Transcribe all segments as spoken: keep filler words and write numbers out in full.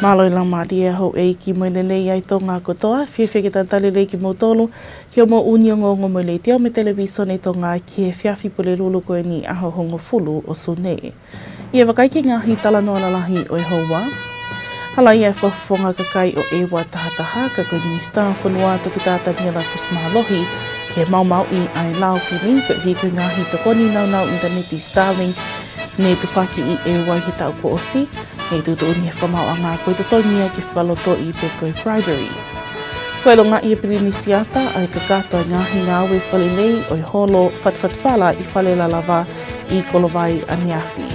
Mālō e laumālie houʻeiki mo e lelei ʻa Tonga kotoa, fiefia ke talitali lelei kimoutolu ki hoʻomou ʻuni ongoongo mo e Letiō mo e Televīsone Tonga ki he efiafi Pulelulu ko eni ʻaho hongofulu ʻo Sune. ʻI he vakai ki he ngaahi talanoa lalahi ʻo e houa. Halaia e fakafofonga kakai ʻo ʻEua Tahataha, ka ko e Minisitā Fonua Toketā Taniela Fusimālohi, ki he maumauʻi ʻa e lao fili, koeʻuhi ko e ngaahi tokoni nāunau ʻinitaneti Starlink, ne tufaki ʻi ʻEua ʻi he taʻu kuo ʻosi, ne tuʻutuʻuni ʻe he fakamaauʻanga ko e totongi ia ke fakalotoʻi pe ko e bribery. Fakaʻilongaʻi ʻe he Pilinisiata ʻa e kakato e ngaahi ngāue fakalelei ʻo e holo fatufatufala ʻi Fale Lalava ʻi Kolovai ʻaneafi.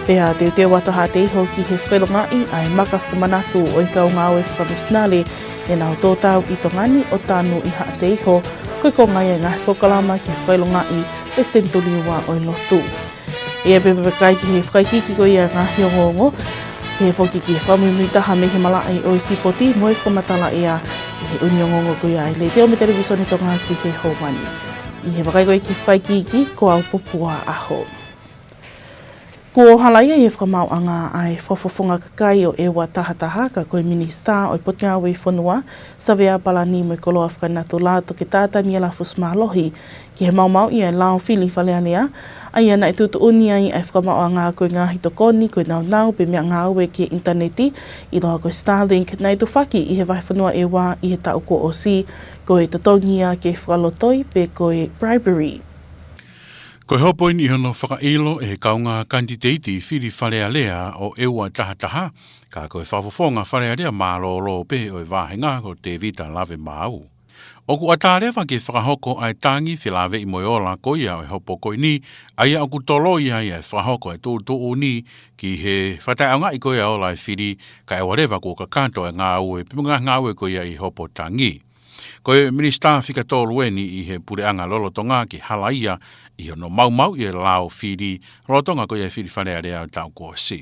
Pea teuteu atu ʻa Haʻateiho ki he fakaʻilongaʻi ʻa e maka fakamanatu ʻo e kau ngāue fakamisinale ne nau tō tau ʻi Tonga ni ʻo tanu ʻi Haʻateiho, ko e konga ia e ngaahi polokalama ki he fakaʻilongaʻi ʻo e senituli ua ʻo e lotu. ʻE pehē pē vakai ki he fakaikiiki ko ia e ngaahi ongoongo, pehē foki ki he fakamuimuitaha mei he malaʻe ʻo e sipoti mo e fakamatala ʻea ʻi he ʻuni ongoongo ko ia ʻa e Letiō mo e Televīsone Tonga ki he houa ni. ʻI he vakai ko ia ki he fakaikiiki, ko au Popua ʻAho. Kuo halaia ʻe he fakamaauʻanga ʻa e fakafofonga kakai ʻo ʻEua Tahataha, ka ko e Minisitā ʻo e Potungāue Fonua, Savea, Palani mo e Koloa Fakanatula, Toketā Taniela Fusimālohi, ki he maumauʻi ʻa e lao fili Fale Alea, ʻa ia naʻe tuʻutuʻuni ai ʻa e fakamaauʻanga ko e ngaahi tokoni ko e nāunau pe meʻangāue ki he ʻinitaneti, ʻiloa ko e Starlink, naʻe tufaki ʻi he vahefonua ʻEua ʻi he taʻu kuo ʻosi, ko e totongi ia ke fakalotoʻi pe ko e bribery. Ko e hopo eni ʻi hono fakaʻilo ʻe he kaungā kanititeiti fili Fale Alea ʻo ʻEua Tahataha, ka ko e fakafofonga Fale Alea mālōlō pē ʻo e vāhenga ko Tevita Lavemaau. ʻOku ʻatā leva ke fakahoko ʻa e tangi felāveʻi mo e ola ko ia ʻo e hopo ko eni, ʻa ia ʻoku toloi ai ʻa e fakahoko e tuʻutuʻuni ki he fakataʻeʻaongaʻi ko ia e ola e fili, kae ʻoua leva kuo kakato e ngāue, pe mo e ngaahi ngāue ko ia ʻi hopo tangi. Ko e Minisitā fika tolu eni ʻi he puleʻanga lolotonga ke halaia ʻi hono maumauʻi e lao fili, lolotonga ko ia e fili Fale Alea ʻo e taʻu kuo ʻosi.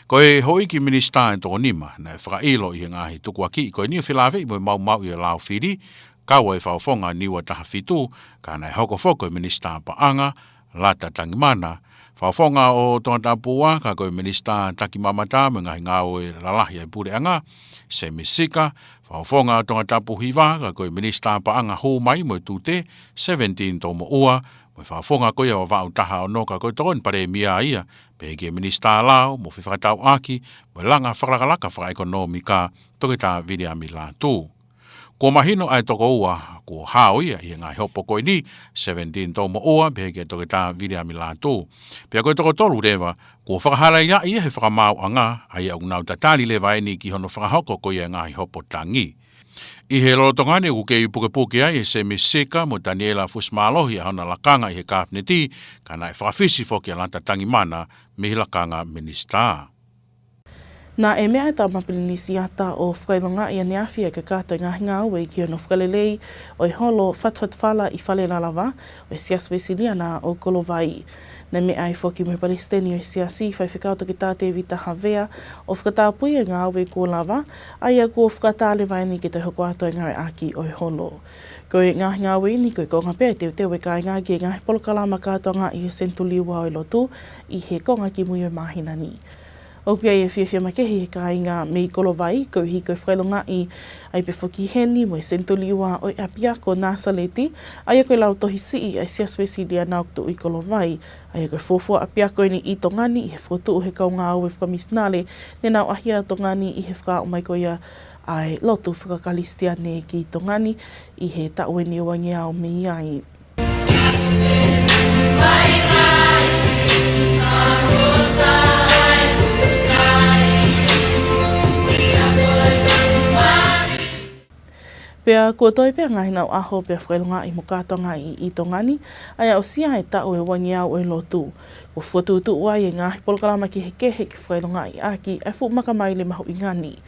Ko e Houʻeiki Minisitā ʻe toko nima naʻe fakaʻilo ʻi he ngaahi tukuakiʻi ko eni ʻo felāveʻi mo e maumauʻi e lao fili, kau ai e fakafofonga Niua Tahafitu, ka naʻe hoko foki ko e Minisitā Paʻanga, Lata Tangimana, fakafofonga ʻo Tongatapu Ua, ka ko e Minisitā Takimamata mo e ngaahi ngāue lalahi ʻa e puleʻanga, Semi Sika, fakafofonga ʻo Tongatapu Hiva, ka ko e Minisitā Paʻanga Hū Mai mo e Tute, Seventeen Toumoʻua, mo e fakafofonga ko ia ʻo Vavaʻu Taha Ono, ka ko e Tokoni Palēmia ia, pehē ki he Minisitā Lao mo Fefakatauʻaki mo e Langa Fakalakalaka Fakaʻekonōmika, Toketā Viliami Lātū. Kuo mahino ʻa e toko ua kuo hao ia ʻi he ngaahi hopo ko eni, Seventeen Toumoʻua, pehē ki he Toketā Viliami Lātū. Pea ko e toko tolu leva kuo fakahalaia ia ʻe he fakamaauʻanga, ʻa ia ʻoku nau tatali leva eni ki hono fakahoko ko ia e ngaahi hopo tangi. ʻI he lolotonga ni ʻoku kei pukepuke ai ʻe Semi Sika mo Taniela Fusimālohi ʻa hona lakanga ʻi he Kapineti, ka naʻe fakafisi foki ʻa Lata Tangimana mei he lakanga minisitā. Naʻe meʻa ʻa e Tama Pilinisiata ʻo fakaʻilongaʻi ʻaneafi ʻa e kakato e ngaahi ngāue ki hono fakalelei ʻo e holo fatufatufala ʻi Fale Lalava ʻo e Siasi Uēsiliana ʻo Kolovai. Naʻe meʻa ai foki mo e Palesiteni ʻo e Siasi, Faifekau Toketā Tevita Havea, ʻo fakatapui e ngāue kuo lava, ʻa ia kuo fakaʻatā leva eni ke toe hoko atu e ngāueʻaki ʻo e holo. Ko e ngaahi ngāue ni ko e konga pē e teuteu e kāinga ki he ngaahi polokalama kātoanga ʻi he senituli ua ʻo e lotu ʻi he konga kimui ʻo e māhina ni. ʻOku ʻi ai e fiefia makehe ʻi he kāinga mei Kolovai, koeʻuhi ko e fakaʻilongaʻi ai pē foki heni mo e senituli ua ʻo e ʻApiako Nāsaleti, ʻa ia ko e lautohi siʻi ʻa e Siasi Uēsiliana ʻoku tuʻu ʻi Kolovai, ʻa ia ko e fuofua ʻapiako eni ʻi Tonga ni ʻi he fokotuʻu ʻe he kau ngāue fakamisinale ne nau ʻaʻahi ʻa Tonga ni ʻi he fakaaʻu mai ko ia ʻa e lotu fakakalisitiane ki Tonga ni ʻi he taʻu eni ʻe uangeau mei ai. Pea kuo toe pē ʻa e ngaahi ʻaho pea fakaʻilongaʻi mo kātoangaʻi ʻi Tonga ni, ʻa ia ʻosi ʻa e taʻu ʻe uangeau ʻo e lotu. Kuo fokotuʻutuʻu ai e ngaahi polokalama kehekehe ke fakaʻilongaʻi ʻaki ʻa e fuʻu maka maile mahuʻinga ni.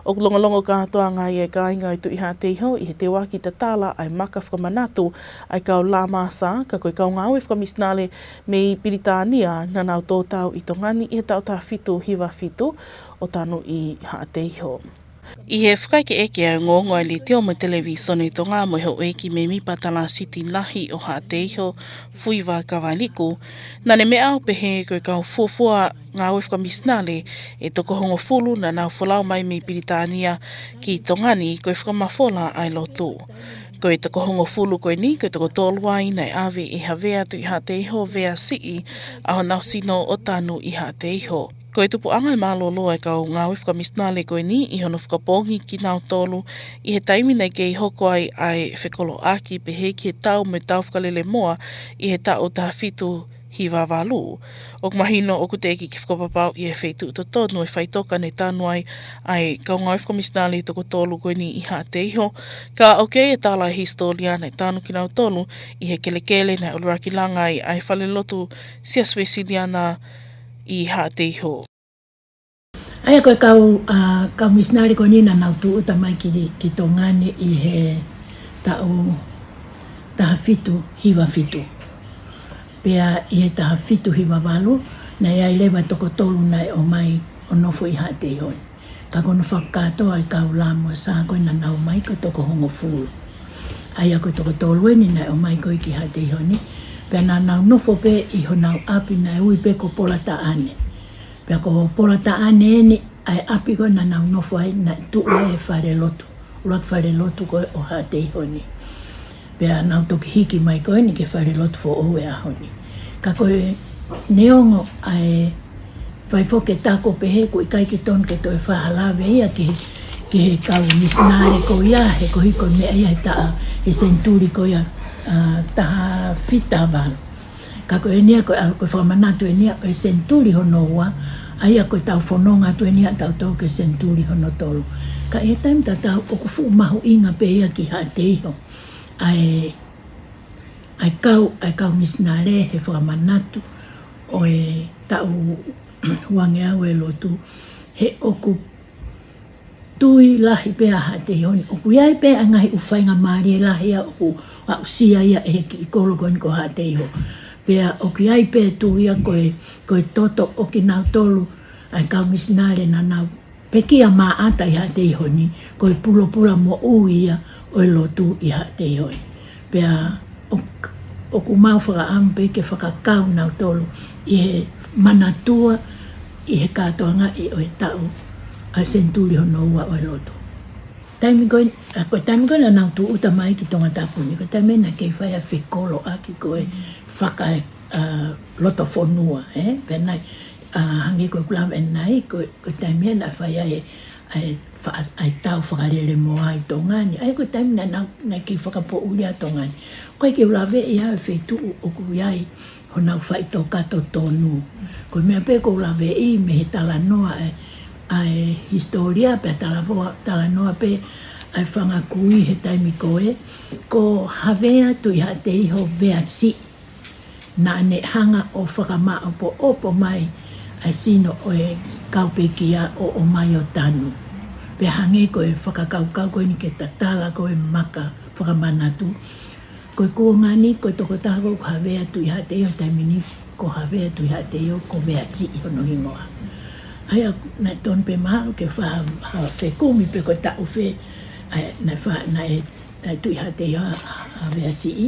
ʻOku longolongo kātoa ange ʻa e kāinga ʻo e Tuʻi Haʻateiho ʻi he teuaki tatala ʻa e maka fakamanatu ʻa e kau Lāmasa, ka ko e kau ngāue fakamisinale mei Pilitānia naʻa nau tō tau ʻi Tonga ni ʻi he taʻu taha fitu hiva fitu ʻo tanu ʻi Haʻateiho. ʻI he fakaʻekeʻeke ʻa e ongoongo ʻa e Letiō mo e Televīsone Tonga mo e houʻeiki mēmipa Tala Siti Lahi ʻo Haʻateiho, Fuiva Kavaliku, naʻá ne meʻa ʻo pehē ko e kau fuofua ngāue fakamisinale ʻe toko hongofulu naʻa nau folau mai mei Pilitānia ki Tonga ni ko e fakamafola ʻa e lotu. Ko e toko hongofulu ko eni, ko e toko tolu ai naʻe ʻave ʻe Havea Tuʻihaʻateiho Veasiʻi ʻa honau sino ʻo tanu ʻi Haʻateiho. Ko e tupuʻanga ʻe mālōlō ʻa e kau ngāue fakamisinale ko eni ʻi hono fakapoongi kinautolu ʻi he taimi naʻe kei hoko ai ʻa e fekoloʻaki pehē ki he tau mo e tau fakalelemoa ʻi he taʻu taha fitu hiva valu. ʻOku mahino ʻoku teʻeki ke fakapapauʻi ʻe he feituʻu totonu e faʻitoka naʻe tanu ai ʻa e kau ngāue fakamisinale toko tolu ko eni ʻi Haʻateiho, ka ʻoku ʻi ai e tala ʻa e hisitōlia naʻe tanu kinautolu ʻi he kelekele naʻe ʻuluaki langa ai ʻa e falelotu Siasi Uēsiliana ʻi Haʻateiho. ʻA ia ko e kau, ʻa, kau misinale ko eni naʻa nau tūʻuta mai ki, ki Tonga ni ʻi he taʻu taha fitu hiva fitu. Pea ʻi he taha fitu hiva valu, naʻe ʻi ai leva toko tolu naʻe ʻomai ʻo nofo ʻi Haʻateiho ni. Ka ko hono fakakātoa ʻa e kau Lā mo Sā ko ē naʻa nau ō mai ko e toko hongofulu. ʻA ia ko e toko tolu eni naʻe ō mai ko ē ki Haʻateiho ni. Pea naʻa nau nofo pē ʻi honau ʻapi naʻe ui pē ko Polataʻane. Pea ko Polataʻane eni ʻa e ʻapi ko ē naʻa nau nofo ai naʻe tuʻu ai e falelotu. ʻUluaki falelotu ko ē ʻo Haʻateiho ni. Pea nau toki hiki mai ko eni ki he falelotu foʻou he ʻaho ni. Ka ko e neongo ʻa e fai foki e tako pehē ʻoku ʻikai ke tonu ke toe faʻa lave ia ki he, ki he kau misinale ko ia, he ko e hiko meʻa ia he taʻu, he senituli ko ia, ʻa, taha fitu valu. Ka ko eni ia ko e ʻalu ko e fakamanatu eni ia ʻo e senituli hono ua, ʻa ia ko e tau fononga atu eni ia ʻa tautolu ki he senituli hono tolu. Ka ʻi he taimi tatau ʻoku fuʻu mahuʻinga pē ia ki Haʻateiho ʻa e, ʻa e kau, ʻa e kau misinale he fakamanatu ʻo e taʻu uangeau ʻo e lotu, he ʻoku tui lahi pē ʻa Haʻateiho ni. ʻOku ʻi ai pē ʻa e ngaahi ʻū faingamālie lahi ia ʻoku aʻusia ia ʻe he kiʻi kolo ko eni ko Haʻateiho. Pea ʻoku ʻi ai pē tui ia ko e, ko e toto ʻo kinautolu ʻa e kau misinale naʻa nau pekia maʻata ʻi Haʻateiho ni, ko e pulopula moʻui ia ʻo e lotu ʻi Haʻateiho ni. Pea ʻoku, ʻoku mau fakaʻamu pē ke fakakau nautolu ʻi he manatua ʻi he kātoangaʻi ʻo e taʻu ʻa e senituli hono ua ʻo e lotu. Taimi ko ē, ʻa, ko e taimi ko ē naʻa nau tūʻuta mai ki Tongatapu ni, ko e taimi ē naʻe kei fai ʻa e fekoloʻaki ko ē faka, ʻa, loto fonua, ē? Pea naʻe, ʻa, hangē ko ʻeku lave ʻanenai, ko e, ko e taimi ē naʻe fai ai ʻa e fa-, ʻa e tau fakalelemoa ʻi Tonga ni. ʻA ia ko e taimi naʻa nau, naʻe kei fakapoʻuli ʻa Tonga ni. ʻOku ʻikai ke u laveʻi ʻa e feituʻu ʻoku ʻi ai honau faʻitoka totonu. Ko e meʻa pē ʻoku ou laveʻi mei he talanoa ʻa e, ʻa e hisitōlia pea talavoa, talanoa pē ʻa e fanga kui he taimi ko ē, ko Havea Tuʻihaʻateiho Veasiʻi. Naʻa ne hanga ʻo fakamāʻopoʻopo mai ʻa e sino ʻo e kau pekia ʻo ʻomai ʻo tanu. Pea hangē ko e fakakaukau ko eni ke tatala ko e maka fakamanatu. Ko e kuonga ni, ko e tokotaha ko Havea Tuʻihaʻateiho, taimi ni ko Havea Tuʻihaʻateiho, ko Veasiʻi hono hingoa. ʻA ia, naʻe tonu pē mahalo ke fa-, ha fekumi pe ko e taʻu fē, ʻa ia, naʻe fa-, naʻe, naʻe Tuʻihaʻateiho ʻa, ʻa Veasiʻi.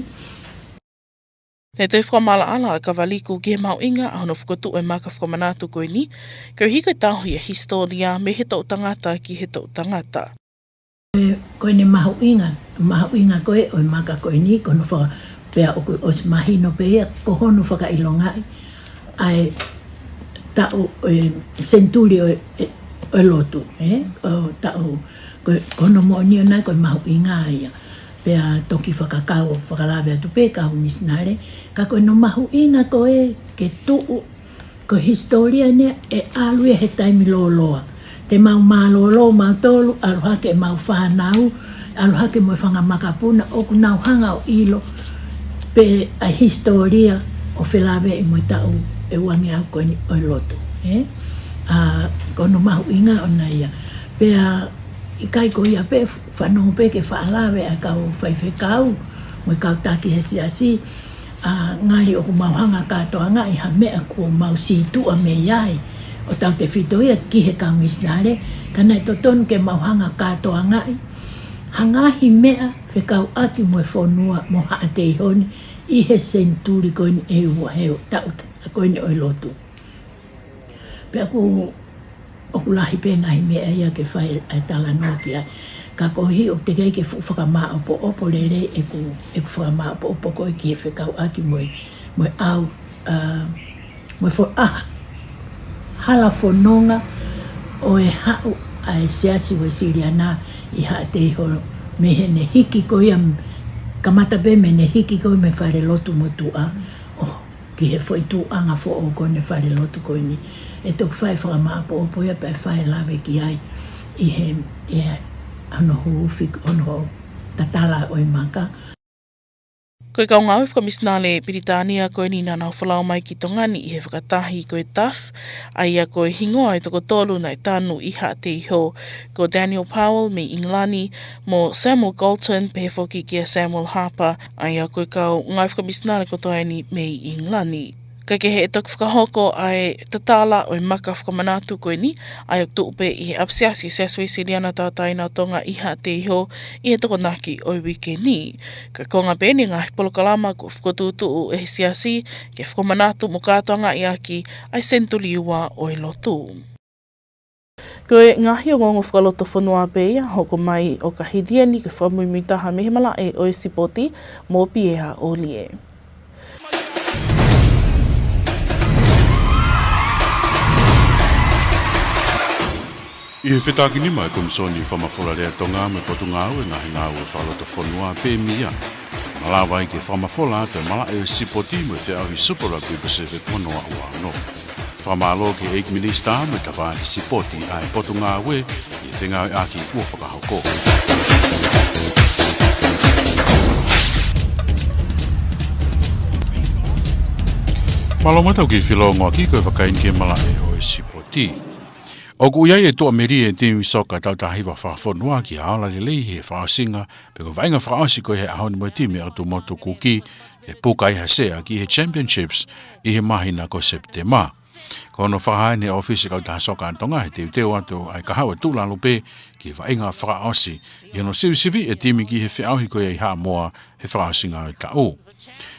Naʻe toe fakamaʻalaʻala ʻa Kavaliku ki he mahuʻinga ʻa hono fokotuʻu e maka fakamanatu ko eni, koeʻuhi ko e tauhi e hisitōlia mei he toʻu tangata ki he toʻu tangata. Ko ʻene mahuʻinga, mahuʻinga ko ē ʻo e maka ko eni, ko hono faka-, pea ʻoku ʻosi mahino pē ia, ko hono fakaʻilongaʻi ʻa e taʻu, ʻo e senituli ʻo e, ʻo e lotu, ē? ʻO taʻu, ko, ko hono moʻoni ʻona ko e mahuʻinga ia. Pea toki fakakau ʻo fakalave atu pē kau misinale, ka ko hono mahuʻinga ko ē ke tuʻu ko e hisitōlia eni ʻe ʻalu ia he taimi lōloa. Te mau mālōlō mautolu, ʻalu hake ʻemau fānau, ʻalu hake mo e fanga makapuna, ʻoku nau hanga ʻo ʻilo pē ʻa e hisitōlia ʻo felāveʻi mo e taʻu ʻe uangeau ko eni ʻo e lotu, ē? ʻA, ko hono mahuʻinga ʻona ia. Pea ʻikai ko ia pē, fanongo pē ke fakalave ʻa e kau faifekau mo e kau taki he siasi, ʻa, ngali ʻoku mau hanga kātoangaʻi ha meʻa kuo mau sītuʻa mei ai, ʻo tautefito ia ki he kau misinale, ka naʻe totonu ke mau hanga ʻo kātoangaʻi ha ngaahi meʻa fekauʻaki mo e fonua mo Haʻateiho ni ʻi he senituli ko eni ʻe ua he taʻu ko eni ʻo e lotu. Pea ʻoku, ʻoku lahi pē ngaahi meʻa ia ke fai ʻa e talanoa ki ai. Ka koeʻuhi ʻoku teʻeki ai ke fuʻu fakamāʻopoʻopo lelei ʻeku, ʻeku fakamāʻopoʻopo ko ē ki he fekauʻaki mo e, mo e ʻau, ā, mo e fo-, ʻa, hala fononga ʻo e haʻu ʻa e Siasi Uēsiliana ʻi Haʻateiho mei heʻene hiki ko ia, kamata pē mei heʻene hiki ko ia mei he falelotu motuʻa ʻo ki he foʻi tuʻuʻanga foʻou ko eni e falelotu ko eni. ʻE toki fai fakamāʻopoʻopo ia pea fai lave ki ai ʻi he, ʻi he hono huufi, hono tatala ʻo e maka. Ko e kau ngāue fakamisinale Pilitānia ko eni naʻa nau folau mai ki Tonga ni ʻi he fakatahi ko e TAFE, ʻa ia ko e hingoa ʻo e toko tolu naʻe tanu ʻi Haʻateiho, ko Daniel Powell mei ʻIngilani, mo Samuel Galton, pehē foki kia Samuel Harper, ʻa ia ko e kau ngāue fakamisinale kotoa eni mei ʻIngilani. Kae kehe, ʻe toki fakahoko ʻa e tatala ʻo e maka fakamanatu ko eni, ʻa ia ʻoku tuʻu pē ʻi he ʻapisiasi ʻo e Siasi Uēsiliana Tauʻatāina ʻo Tonga ʻi Haʻateiho ʻi he Tokonaki ʻo e uike ni. Ko e konga pē eni e ngaahi polokalama kuo fokotuʻutuʻu ʻe he Siasi ke fakamanatu mo kātoangaʻi ʻaki ʻa e senituli ua ʻo e lotu. Ko e ngaahi ongoongo fakalotofonua pē ia, hoko mai ʻo ka hili eni, ko e fakamuimui taha mei he malaʻe ʻo e sipoti mo Piea ʻOlie. ʻI he fetākinima ʻa e Komisoni Fakamafola Lea Tonga mo e Potungāue Ngaahi Ngāue Fakalotofonua, pē mei ai, malava ai ke fakamafola atu e malaʻe ʻo e sipoti mo e feʻauhi Super Rugby Pacific mo noa ua ono. Fakamālō ki he ʻEiki Minisitā mo e tafaʻaki sipoti ʻa e Potungāue ʻi he fengāueʻaki kuo fakahoko. Mālō muʻa ʻetau kiʻi felōngoaki, ko e vakai eni ki he malaʻe ʻo e sipoti. ʻOku ʻi ai e tuʻamelie e timi soka tauʻatāina fakafonua ki ha ola lelei he fakaʻosinga, pea ko e vaʻinga fakaʻosi ko ia he ʻaho ni mo e timi ʻa e ʻOtu Motu Kuki, ke puka ai ha sea ki he Championships ʻi he māhina ko Sepitema. Ko hono fakahā eni ʻe he ʻŌfisi Kautaha Soka ʻa Tonga he teuteu atu ʻa e kahaʻu ʻo e Tuʻulalupé ki he vaʻinga fakaʻosi, ʻi hono sivisiviʻi e timi ki he feʻauhi ko ia ʻi Haʻamoa he fakaʻosinga ʻo e taʻu.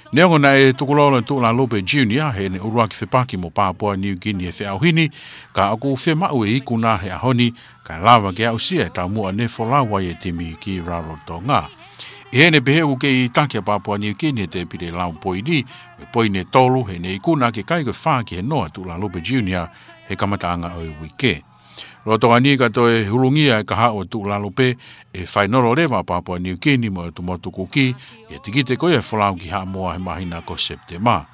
Neongo naʻe tukulolo e Tuʻulalupé Junior heʻene ʻuluaki fepaki mo Papua Niu Kini he feʻauhi ni, ka ʻoku fiemaʻu e ikuna he ʻaho ni, kae lava ke aʻusia e taumuʻa ne folau ai e timi ki Rarotonga. ʻI heʻene pehē ʻoku kei taki ʻa Papua Niu Kini he tēpile lau poini, mo e poini ʻe tolu, heʻene ikuna ʻaki e kai ko e fā ki he noa ʻa Tuʻulalupé Junior he kamataʻanga ʻo e uike. Lolotonga ni ka toe hulungia e kahaʻu ʻo e Tuʻulalupé, ʻe fainolo leva ʻa Papua Niu Kini mo e ʻOtu Motu Kuki ʻi he tikite ko ia ʻe folau ki Haʻamoa he māhina ko Sepitema.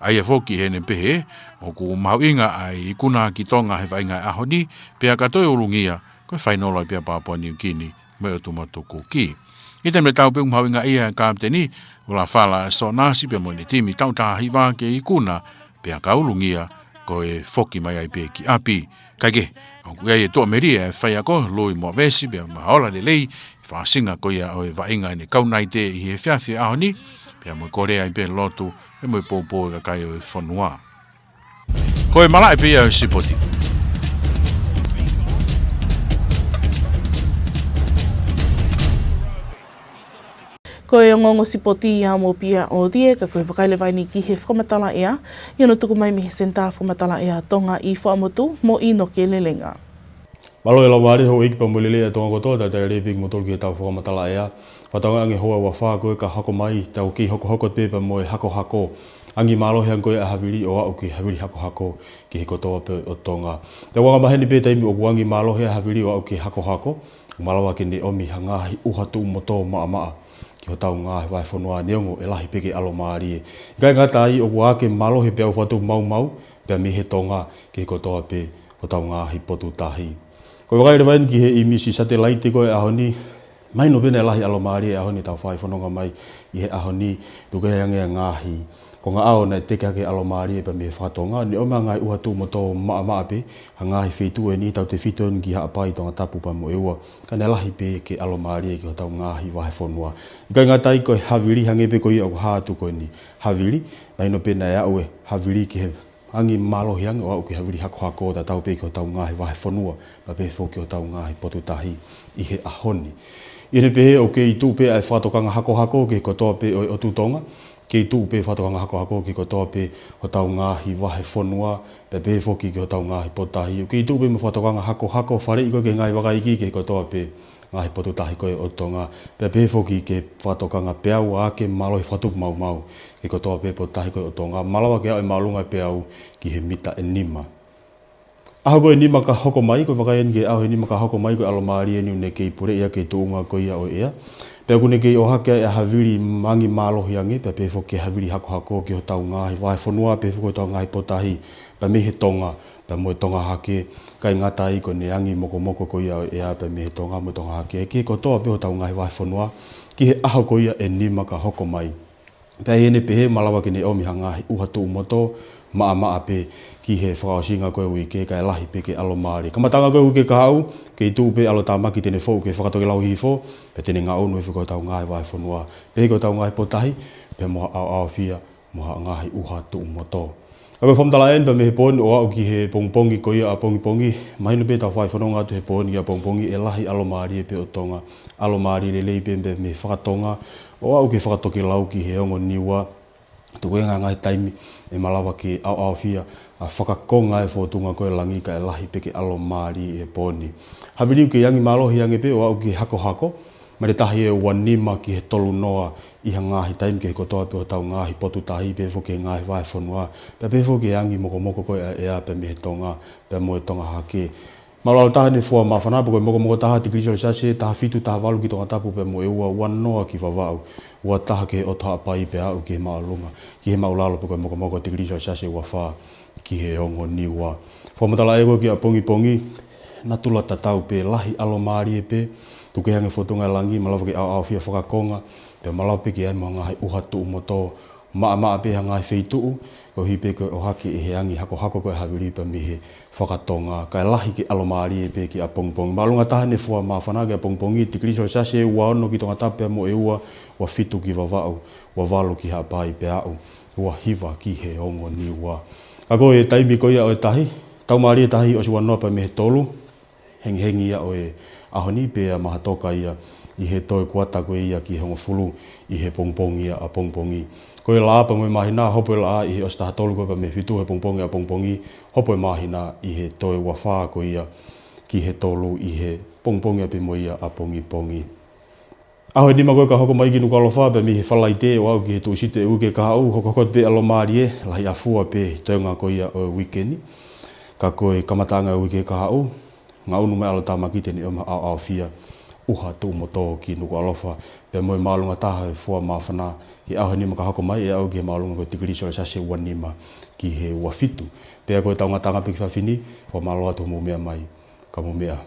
ʻA ia foki heʻene pehē, ʻoku mahuʻinga ʻa e ikuna ki Tonga he vaʻinga ʻo e ʻaho ni, pea ka toe hulungia, ko e fainolo ai pē ʻa Papua Niu Kini mo e ʻOtu Motu Kuki. ʻI he taimi tatau pē ʻoku mahuʻingaʻia e kapiteni, Ulafala Sonasi, pea mo ʻene timi taʻu taha hiva ke ikuna, pea ka hulungia, ko e foki mai ai pē ki ʻapi. Kae kehe, ʻoku ʻi ai e tuʻamelie ʻa e faiako, Lui Moavesi, pea mo ha ola lelei he fakaʻosinga ko ia ʻo e vaʻinga ʻa e Kau Naite ʻi he efiafi ʻo e ʻaho ni, pea mo e kole ai pē lotu, pea mo e poupou ʻa e kakai ʻo e fonua. Ko e malaʻe pē ia ʻo e sipoti. Ko e ongoongo sipoti ia mo Pia ʻOlie, ka ko e vakai leva eni ki he fakamatala ʻea ʻi hono tuku mai mei he Senitā Fakamatala ʻEa Tonga ʻi Fuaʻamotu mo ʻInoke Lelenga. Mālō e laumālie houʻeiki pea mo e lelei ʻa Tonga kotoa, talitali lelei pē kimoutolu ki heʻetau fakamatala ʻea. Fakatauange houa ua fā ko ē ka hoko mai, tau kei hokohoko pē pea mo e hakohako. Angi mālohi ange ko ē ʻa e havili ʻo aʻu ki he havili hakohako ki he kotoa pē ʻo Tonga. Tau angamaheni pē taimi ʻoku angi mālohi ʻa e havili ʻo aʻu ki he hakohako, malava ke ne ʻomi ha ngaahi ʻuha tuʻu mo tō maʻamaʻa ki hotau ngaahi vahefonua, neongo ʻe lahi pē ke ʻalomālie. ʻIkai ngata ai, ʻoku ake mālohi pea ʻoku fakatupu maumau pē mei he Tonga ki he kotoa pē hotau ngaahi potu tahi. Ko e vakai leva eni ki he ʻīmisi satelaite ko ē ʻaho ni, mahino pē naʻe lahi ʻalomālie he ʻaho ni, tau fai fononga mai ʻi he ʻaho ni, tuku kehe ange ʻa e ngaahi konga ʻao naʻe teke hake ʻalomālie pē mei he fakatonga, ne ʻomi ha ngaahi ʻuha tuʻu mo tō maʻamaʻa pē ha ngaahi feituʻu ʻe niʻihi, tautefito eni ki Haʻapai, Tongatapu pea mo ʻEua, ka naʻe lahi pē ke ʻalomālie ki hotau ngaahi vahefonua. ʻIkai ngata ai, ko e havili, hangē pē ko ia ʻoku hā atu ko eni, havili, mahino pē naʻe aʻu e havili ki he angi mālohi ange ʻo aʻu ki he havili hakohako tatau pē ki hotau ngaahi vahefonua, pea pehē foki ki hotau ngaahi potu tahi ʻi he ʻaho ni. ʻI heʻene pehē ʻoku kei tuʻu pē ʻa e fakatokanga hakohako ki he kotoa pē ʻo e ʻotu Tonga, kei tuʻu pē fakatokanga hakohako ki he kotoa pē hotau ngaahi vahefonua, pea pehē foki ki hotau ngaahi potu tahi. ʻOku kei tuʻu pē mo e fakatokanga hakohako faleʻi ko ē ki he ngaahi vakaiʻi ki he kotoa pē ngaahi potu tahi ko ē ʻo Tonga, pea pehē foki ki he fakatokanga peau ʻa e ake mālohi fakatupu maumau ki he kotoa pē potu tahi ko ē ʻo Tonga, malava ke aʻu e māʻolunga peau ki he mita ʻe nima. ʻAho ko ē ʻe nima ka hoko mai, ko e vakai eni ki he ʻaho ʻe nima ka hoko mai, ko e ʻalomālie eni ʻoku ne kei puleʻi ʻa e tuʻunga ko ia ʻo e ʻea. Pea ʻoku ne kei ʻohake ʻa e havili angi mālohi ange, pea pehē foki ki he havili hakohako ki hotau ngaahi vahefonua, pehē foki ki hotau ngaahi potu tahi, pea mei he Tonga, pea mo e Tonga Hake, ʻikai ngata ai ko ʻene angi mokomoko ko ia ʻo e ʻea, pea mei he Tonga mo e Tonga Hake, ki he kotoa pē hotau ngaahi vahefonua, ki he ʻaho ko ia ʻe nima ka hoko mai. Pea ʻi heʻene pehē malava ke ne ʻomi ha ngaahi ʻuha tuʻumoto, maʻamaʻa pē ki he fakaʻosinga ko ē uike kae lahi pē ke ʻalomālie. Kamataʻanga ko ē uike kahaʻu, kei tuʻu pē ʻa e ʻalotāmaki te ne foʻu ke fakatokelau hifo, pea te ne ngaʻunu hifo ki hotau ngaahi vahefonua, pea ki hotau ngaahi potu tahi, pea mo ha ʻaoʻaofia, mo ha ngaahi ʻuha tuʻumoto. Ka ko e fakamatala eni pea mei he pō ni ʻo aʻu ki he pongipongi ko ia ʻapongipongi, mahino pē ʻetau fai fononga atu he pō ni ʻapongipongi ʻe lahi ʻalomālie pē ʻo Tonga, ʻalomālie lelei pē pea mei he fakatonga, ʻo aʻu ki he fakatokelau ki he ongo Niua, tuku e ngaahi taimi ʻe malava ke ʻaoʻaofia ʻa e fakakonga e fōtunga ko ē langi kae lahi pē ke ʻalomālie he pō ni. Havili ʻoku kei angi mālohi ange pē ʻo aʻu ki he hakohako, maile tahi ʻe ua nima ki he tolu noa ʻi ha ngaahi taimi ki he kotoa pē hotau ngaahi potu tahi, pehē foki ki he ngaahi vahefonua, pea pehē foki ki he angi mokomoko ko ē ʻa e ʻea pea mei he Tonga, pea mo e Tonga Hake. Māʻulalo taha ʻene fua māfana pe ko e mokomoko taha tikilī selesiasi, taha fitu, taha valu ki Tongatapu pea mo ʻEua, ua noa ki Vavaʻu, ua taha ki he ʻotu Haʻapai pea aʻu ki he māʻolunga, ki he māʻulalo pe ko e mokomoko tikilī selesiasi, ua fā ki he ongo Niua. Fakamatala ʻea ko ē ki ʻapongipongi, natula tatau pē, lahi ʻalomālie pē, tuku e angi fōtunga langi, malava ke ʻaoʻaofia fakakonga, pea malava pē ke ʻi ai mo e ngaahi ʻuha tuʻumoto, maʻamaʻa pē ha ngaahi feituʻu, koeʻuhi pē ko e ʻohake ʻe he angi hakohako ko ē havili pea mei he fakatonga, kae lahi ke ʻalomālie pē ki ʻapongipongi. Māʻolunga taha ʻene fua māfana ki ʻapongipongi, tikilī selesiasi ʻe ua ono ki Tongatapu pea mo ʻEua, ua fitu ki Vavaʻu, ua valu ki Haʻapai pea aʻu, ua hiva ki he ongo Niua. Ka ko e taimi ko ia ʻo e tahi, taumālie tahi ʻosi ua noa pea mei he tolu, hengihengi ia ʻo e ʻaho ni pea mahatoka ia ʻi he toe kuata ko ia ki he hongofulu ʻi he pongipongi ʻapongipongi. Ko e laʻā pea mo e māhina, hopo e laʻā ʻi he ʻosi taha tolu ko ē pea mei he fitu he pongipongi ʻapongipongi, hopo e māhina ʻi he toe ua fā ko ia ki he tolu ʻi he pongipongi ʻapi mo ia ʻapongipongi. ʻAho ʻe nima ko ē ka hoko mai ki Nukuʻalofa, pea mei he Falaite ʻo aʻu ki he Tūsite ʻo e uike kahaʻu, hokohoko atu pē ʻalomālie, lahi ʻafua pē toenga ko ia ʻo e uike ni. Ka ko e kamataʻanga ʻo e uike kahaʻu, ngaʻunu mai ʻalotāmaki te ne ʻomi ha ʻaoʻaofia ʻuha tuʻumoto ki Nukuʻalofa, pea mo e māʻolunga taha e fua māfana, ki he ʻaho ʻe nima ka hoko mai ʻe aʻu ki he māʻolunga ko e tikilī selesiasi ua nima ki he ua fitu. Pea ko ʻetau ngataʻanga pē ki he efiafi ni, fakamālō atu hoʻomou meʻa mai, ka mou meʻa.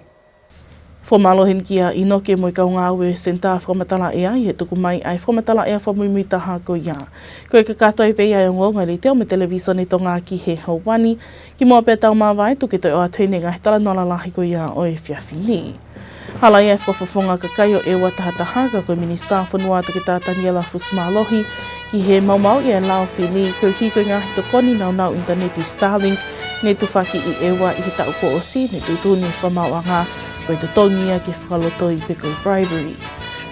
Fakamālō heni kia ʻInoke mo e kau ngāue Senitā Fakamatala ʻEa ʻi he tuku mai ʻa e fakamatala ʻea fakamuimui taha ko ia. Ko e kakato ai pē ia e ongoongo ʻa e Letiō mo e Televīsone Tonga ki he houa ni. Kimuʻa pea tau māvae, tuku ke toe ʻoatu heni e ngaahi talanoa lalahi ko ia ʻo e efiafi ni. Halaia e fakafofonga kakai ʻo ʻEua taha taha, ka ko e Minisitā Fonua Toketā Taniela Fusimālohi ki he maumauʻi e lao fili koeʻuhi ko e ngaahi tokoni nāunau ʻinitaneti Starlink ne tufaki ʻi ʻEua ʻi he taʻu kuo ʻosi, ne tuʻutuʻuni e fakamaauʻanga ko e totongi ia ke fakalotoi pe ko e bribery.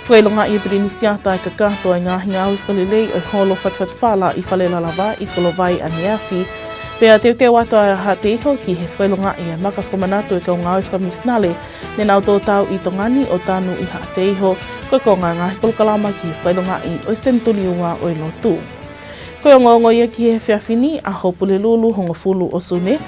Fakaʻilongaʻi ʻe Pilinisiata e kakato e ngaahi ngāue fakalelei ʻo e holo fatufatufala ʻi Falelalava ʻi Kolovai ʻaneafi. Pea teuteu atu ʻa Haʻateiho ki he fakaʻilongaʻi e maka fakamanatu e kau ngāue fakamisinale ne nau tō tau ʻi Tonga ni ʻo tanu ʻi Haʻateiho, ko e konga e ngaahi polokalama ki he fakaʻilongaʻi ʻo e senituli ua ʻo e lotu. Ko e ongoongo ia ki he efiafi ni, ʻaho Pulelulu hongofulu ʻo Sune,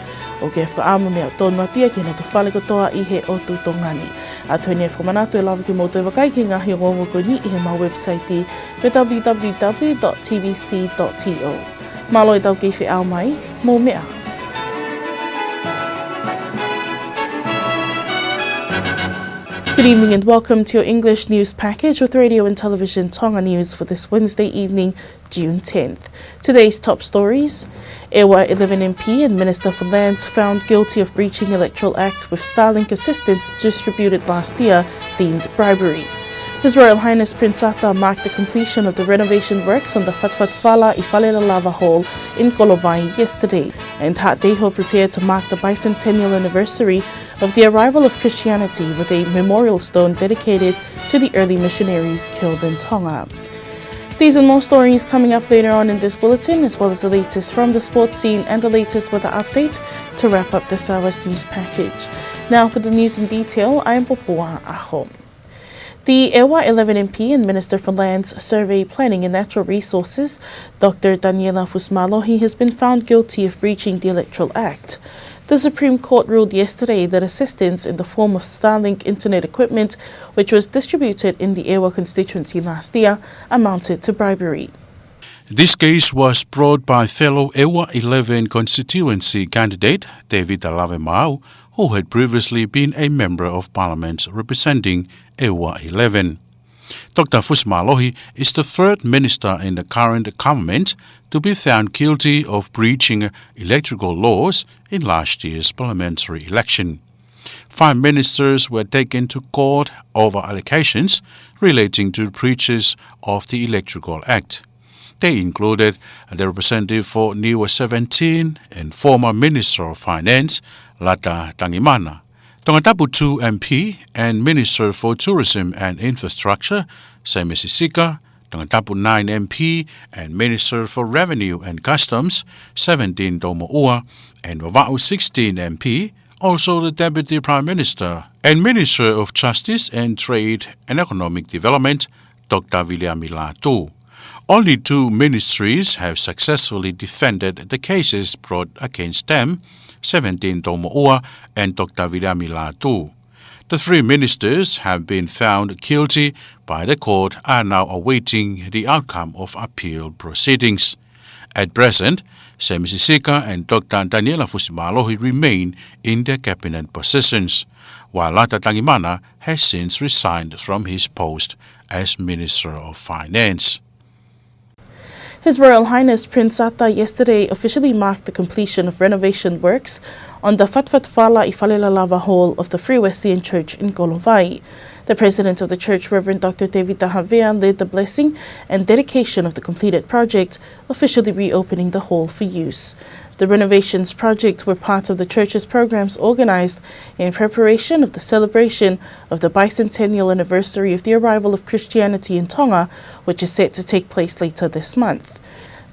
ʻoku fakaʻamu ne tonu atu ia ki he loto fale kotoa ʻi he ʻotu Tonga ni. ʻOatu heni e fakamanatu ʻe lava ke mou toe vakai ki he ngaahi ongoongo ko eni ʻi heʻemau website, ko e w w w dot t b c dot t o. Mālō e tau kei feʻao mai, mou meʻa. Good evening and welcome to your English news package with Radio and Television Tonga News for this Wednesday evening, June tenth. Today's top stories. ʻEua eleven M P and Minister for Lands found guilty of breaching Electoral Act with Starlink assistance distributed last year, deemed bribery. His Royal Highness Prince Arthur marked the completion of the renovation works on the Fatfatfala ʻi Falelalava Hall in Kolovai yesterday, and Haʻateiho prepared to mark the bicentennial anniversary of the arrival of Christianity with a memorial stone dedicated to the early missionaries killed in Tonga. These and more stories coming up later on in this bulletin, as well as the latest from the sports scene and the latest weather update to wrap up this hour's news package. Now for the news in detail, I am Popua Aho. The ʻEua eleven M P and Minister for Lands, Survey, Planning and Natural Resources, Doctor Taniela Fusimālohi, has been found guilty of breaching the Electoral Act. The Supreme Court ruled yesterday that assistance in the form of Starlink internet equipment, which was distributed in the ʻEua constituency last year, amounted to bribery. This case was brought by fellow ʻEua eleven constituency candidate Tevita Lavemaau, who had previously been a member of parliament representing ʻEua eleven. Doctor Fusimālohi is the third minister in the current government to be found guilty of breaching electrical laws in last year's parliamentary election. Five ministers were taken to court over allegations relating to breaches of the Electoral Act. They included the representative for Niua seventeen and former Minister of Finance, Lata Tangimana, Tongatapu two M P and Minister for Tourism and Infrastructure, Semisi Sika, Tongatapu nine M P and Minister for Revenue and Customs, Seventeen Toumoʻua, and Vavaʻu sixteen M P, also the Deputy Prime Minister and Minister of Justice and Trade and Economic Development, Doctor Viliami Lātū. Only two ministries have successfully defended the cases brought against them, Seventeen Toumoʻua and Doctor Viliami Lātū. The three ministers have been found guilty by the court, are now awaiting the outcome of appeal proceedings. At present, Semisi Sika and Doctor Taniela Fusimālohi remain in their cabinet positions, while Lata Tangimana has since resigned from his post as Minister of Finance. His Royal Highness Prince Arthur yesterday officially marked the completion of renovation works on the Fatfatfala ʻi Falelalava Hall of the Free Wesleyan Church in Kolovai. The president of the church, Reverend Doctor Tevita Havea, led the blessing and dedication of the completed project, officially reopening the hall for use. The renovations project were part of the church's programs organized in preparation of the celebration of the bicentennial anniversary of the arrival of Christianity in Tonga, which is set to take place later this month.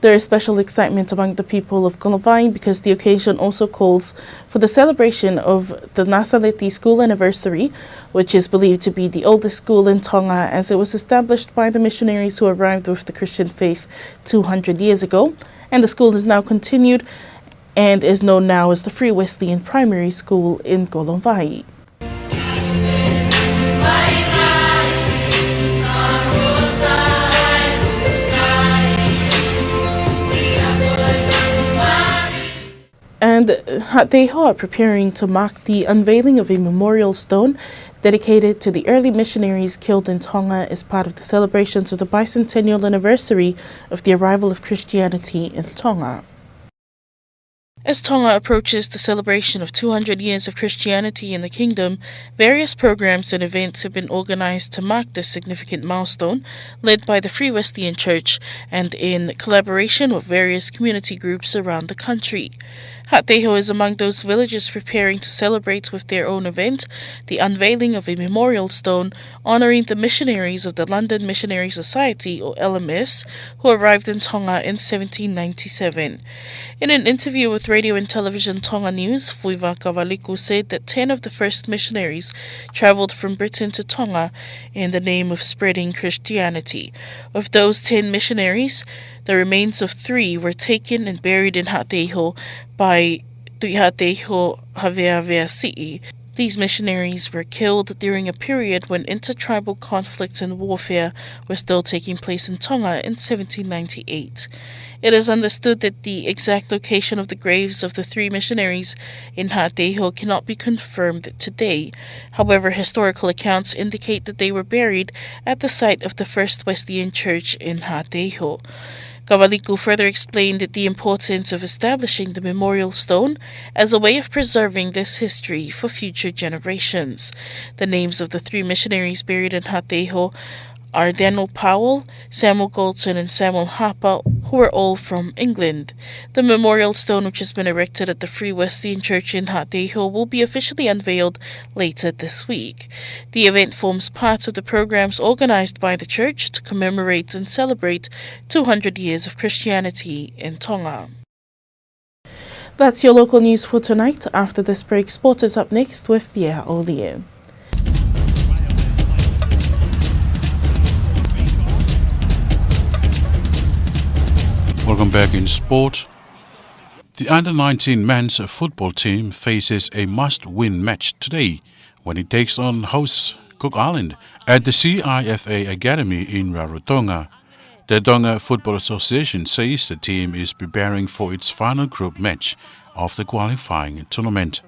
There is special excitement among the people of Kolovai because the occasion also calls for the celebration of the Nasaleti School anniversary, which is believed to be the oldest school in Tonga, as it was established by the missionaries who arrived with the Christian faith two hundred years ago, and the school has now continued and is known now as the Free Wesleyan Primary School in Kolovai. And Haʻateiho are preparing to mark the unveiling of a memorial stone dedicated to the early missionaries killed in Tonga as part of the celebrations of the bicentennial anniversary of the arrival of Christianity in Tonga. As Tonga approaches the celebration of two hundred years of Christianity in the kingdom, various programs and events have been organized to mark this significant milestone, led by the Free Wesleyan Church and in collaboration with various community groups around the country. Haʻateiho is among those villages preparing to celebrate with their own event, the unveiling of a memorial stone honoring the missionaries of the London Missionary Society, or L M S, who arrived in Tonga in seventeen ninety-seven. In an interview with Radio and Television Tonga News, Fuiva Kavaliku said that ten of the first missionaries travelled from Britain to Tonga in the name of spreading Christianity. Of those ten missionaries, the remains of three were taken and buried in Haʻateiho by Tuʻihaʻateiho Havea Veasiʻi. These missionaries were killed during a period when intertribal conflicts and warfare were still taking place in Tonga in seventeen ninety-eight. It is understood that the exact location of the graves of the three missionaries in Haʻateiho cannot be confirmed today. However, historical accounts indicate that they were buried at the site of the First Wesleyan Church in Haʻateiho. Kavaliku further explained the importance of establishing the memorial stone as a way of preserving this history for future generations. The names of the three missionaries buried in Haʻateiho are Daniel Powell, Samuel Goulton, and Samuel Harper, who were all from England. The memorial stone, which has been erected at the Free Wesleyan Church in Haʻateiho, will be officially unveiled later this week. The event forms part of the programs organized by the church to commemorate and celebrate two hundred years of Christianity in Tonga. That's your local news for tonight. After this break, sport is up next with Pierre Olie. Welcome back in sport. The under nineteen men's football team faces a must-win match today when it takes on host Cook Island at the C I F A Academy in Rarotonga. The Tonga Football Association says the team is preparing for its final group match of the qualifying tournament.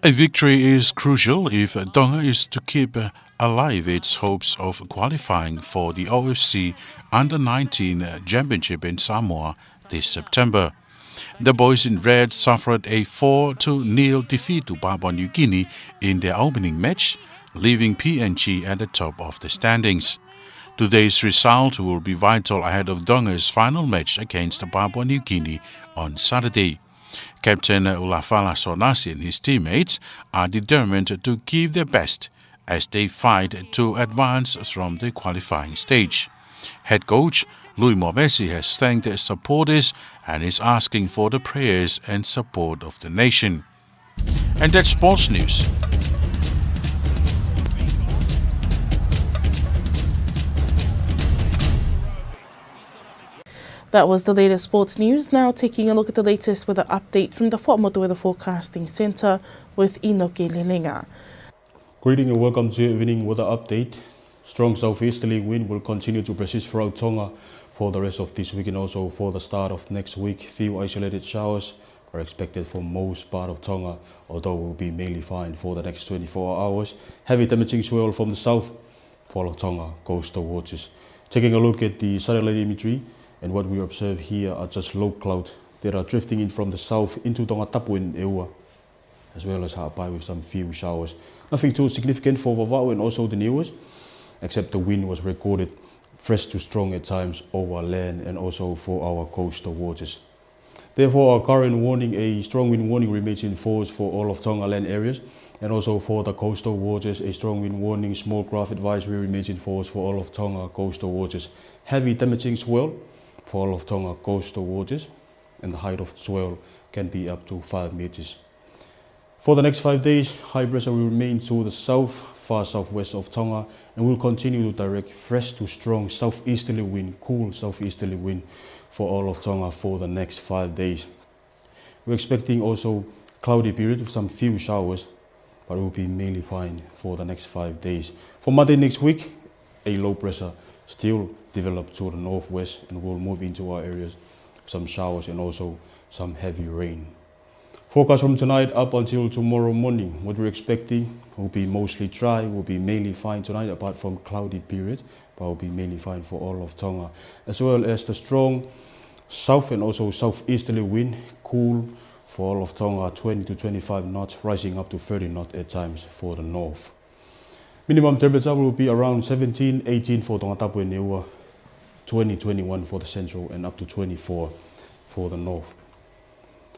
A victory is crucial if Tonga is to keep alive its hopes of qualifying for the O F C Under nineteen Championship in Samoa this September. The Boys in Red suffered a four to nil defeat to Papua New Guinea in their opening match, leaving P N G at the top of the standings. Today's result will be vital ahead of Tonga's final match against Papua New Guinea on Saturday. Captain Ulafala Sonasi and his teammates are determined to give their best as they fight to advance from the qualifying stage. Head coach Lui Movesi has thanked the supporters and is asking for the prayers and support of the nation. And that's sports news. That was the latest sports news. Now taking a look at the latest weather update from the Fuaʻamotu Weather Forecasting Centre with Inoke Lelenga. Greeting and welcome to your evening weather update. Strong southeasterly wind will continue to persist throughout Tonga for the rest of this week and also for the start of next week. Few isolated showers are expected for most part of Tonga, although will be mainly fine for the next twenty-four hours. Heavy damaging swell from the south for all of Tonga coastal waters. Taking a look at the satellite imagery and what we observe here are just low cloud that are drifting in from the south into Tongatapu and ʻEua, as well as Haʻapai with some few showers. Nothing too significant for Vavaʻu and also the Niuas, except the wind was recorded fresh to strong at times over land and also for our coastal waters. Therefore, our current warning, a strong wind warning remains in force for all of Tonga land areas, and also for the coastal waters, a strong wind warning, small craft advisory remains in force for all of Tonga coastal waters. Heavy damaging swell for all of Tonga coastal waters, and the height of the swell can be up to five meters. For the next five days, high pressure will remain to the south, far southwest of Tonga, and will continue to direct fresh to strong southeasterly wind, cool southeasterly wind for all of Tonga for the next five days. We're expecting also cloudy period with some few showers, but it will be mainly fine for the next five days. For Monday next week, a low pressure still develop to the northwest and will move into our areas, some showers and also some heavy rain. Forecast from tonight up until tomorrow morning. What we're expecting will be mostly dry, will be mainly fine tonight, apart from cloudy period, but will be mainly fine for all of Tonga. As well as the strong south and also southeasterly wind, cool for all of Tonga, twenty to twenty-five knots, rising up to thirty knots at times for the north. Minimum temperature will be around seventeen, eighteen for Tongatapu and ʻEua, twenty, twenty-one for the central, and up to twenty-four for the north.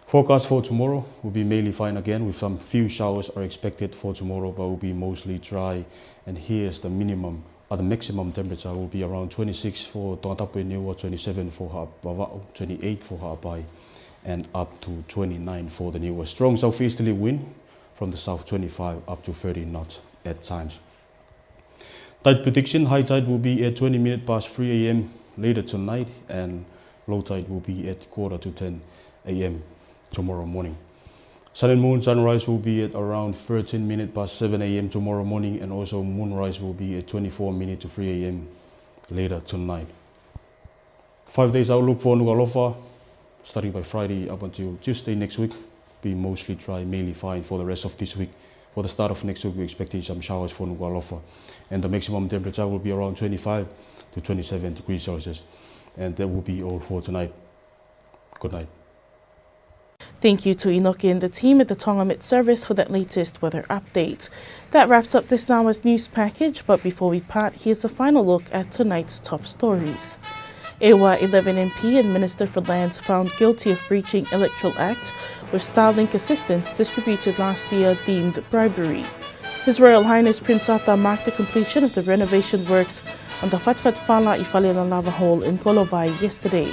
Forecast for tomorrow will be mainly fine again, with some few showers are expected for tomorrow, but will be mostly dry. And here's the minimum, uh, the maximum temperature will be around twenty-six for Tongatapu and ʻEua, twenty-seven for Haʻa-, Vavaʻu, twenty-eight for Haʻapai, and up to twenty-nine for the Niuas. Strong southeasterly wind from the south, twenty-five up to thirty knots at times. Tide prediction, high tide will be at twenty minutes past three A M later tonight, and low tide will be at quarter to ten A M tomorrow morning. Sun and moon, sunrise will be at around thirteen minutes past seven A M tomorrow morning, and also moonrise will be at twenty-four minutes to three A M later tonight. Five days outlook for Nukuʻalofa, starting by Friday up until Tuesday next week, be mostly dry, mainly fine for the rest of this week. For the start of next week, we're expecting some showers for Nukuʻalofa, and the maximum temperature will be around twenty-five to twenty-seven degrees Celsius. And that will be all for tonight. Good night. Thank you to Inoke and the team at the Tonga Met Service for that latest weather update. That wraps up this hour's news package, but before we part, here's a final look at tonight's top stories. ʻEua eleven M P and Minister for Lands found guilty of breaching Electoral Act, with Starlink assistance distributed last year deemed bribery. His Royal Highness Prince Arthur marked the completion of the renovation works on the Fatafata Fala ʻi Falelālava Hall in Kolovai yesterday.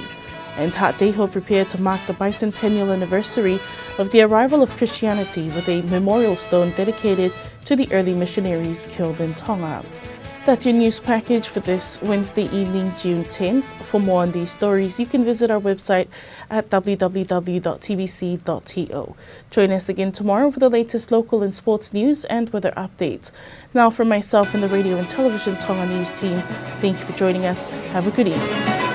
And Haʻateiho prepared to mark the bicentennial anniversary of the arrival of Christianity with a memorial stone dedicated to the early missionaries killed in Tonga. That's your news package for this Wednesday evening, June tenth. For more on these stories, you can visit our website at w w w dot t b c dot t o. Join us again tomorrow for the latest local and sports news and weather updates. Now, from myself and the Radio and Television Tonga News team, thank you for joining us. Have a good evening.